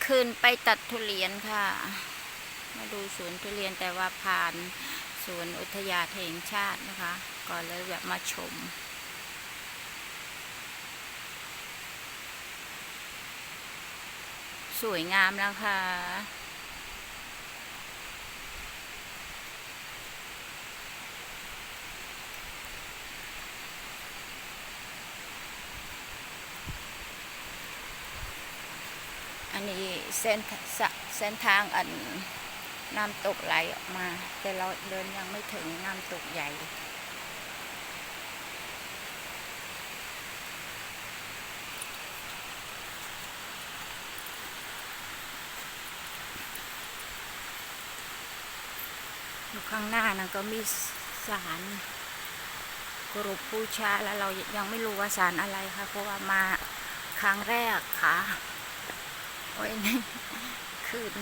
ຂຶ້ນໄປຕັດທຸລຽນຄ່ະ ມາດູສວນທຸລຽນ ແຕ່ວ່າຜ່ານສວນອຸທະຍານແຫ່ງຊາດນະຄະ ກໍເລີຍແວະມາຊົມ. ສວຍງາມນະຄະ. ອັນນີ້ເສັ້ນ ເສັ້ນທາງອັນນ້ຳຕົກໄຫຼອອກມາ ແຕ່ເຮົາເດີນຍັງໄມ່ເຖິງນ້ຳຕົກໃຫຍ່. ຢູ່ຂ້າງໜ້ານັ້ນກໍມີສານເຄົາລົບບູຊາ ແລ້ວເຮົາຍັງໄມ່ຮູ້ວ່າສານອະໄລຄ່ະ ເພາະວ່າມາຄັ້ງແລກຄ່ະ. ໂອ້ຍ ຄືນ